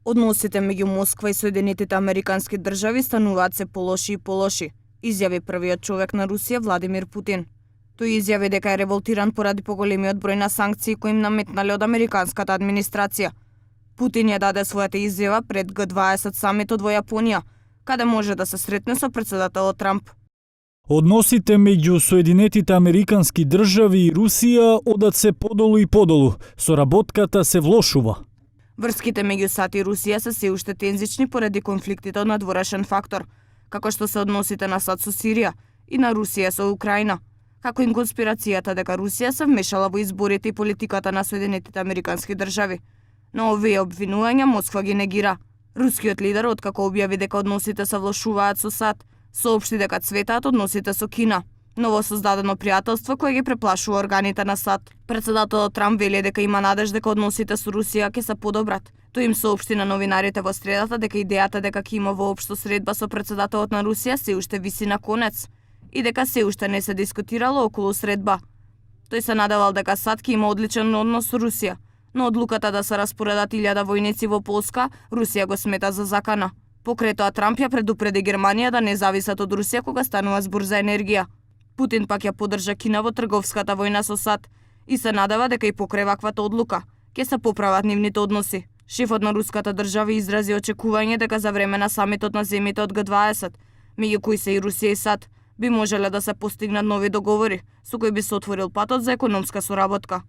Односите меѓу Москва и Соединетите Американски држави стануваат се полоши и полоши, изјави првиот човек на Русија Владимир Путин. Тој изјави дека е револтиран поради поголемиот број на санкции кои им наметнале од американската администрација. Путин ја даде својата изјава пред Г20 самитот во Јапонија, каде може да се сретне со претседателот Трамп. Односите меѓу Соединетите Американски држави и Русија одат се подолу и подолу. Соработката се влошува. Врските меѓу САД и Русија се уште тензични поради конфликтите од надворешен фактор, како што се односите на САД со Сирија и на Русија со Украина, како и конспирацијата дека Русија се вмешала во изборите и политиката на Соединетите Американски држави. Но овие обвинувања Москва ги негира. Рускиот лидер, откако објави дека односите се влошуваат со САД, соопшти дека цветаат односите со Кина, новосоздадено пријателство кое ги преплашува органите на САД. Претседателот Трамп вели дека има надеж дека односите со Русија ќе се подобрат. Тој им соопшти на новинарите во средата дека идејата дека ќе има воопшто средба со претседателот на Русија се уште виси на конец и дека се уште не се дискутирало околу средба. Тој се надевал дека САД ќе има одличен однос со Русија, но одлуката да се распоредат 1000 војници во Полска, Русија го смета за закана. Покрај тоа Трамп ја предупреди Германија да не зависат од Русија кога станува збор за енергија. Путин пак ја поддржа Кина во трговската војна со САД и се надева дека и покрај ваквата одлука ќе се поправат нивните односи. Шефот на руската држава изрази очекување дека за време на самитот на земјите од Г20, меѓу кои се и Русија и САД, би можеле да се постигнат нови договори, со кои би се отворил патот за економска соработка.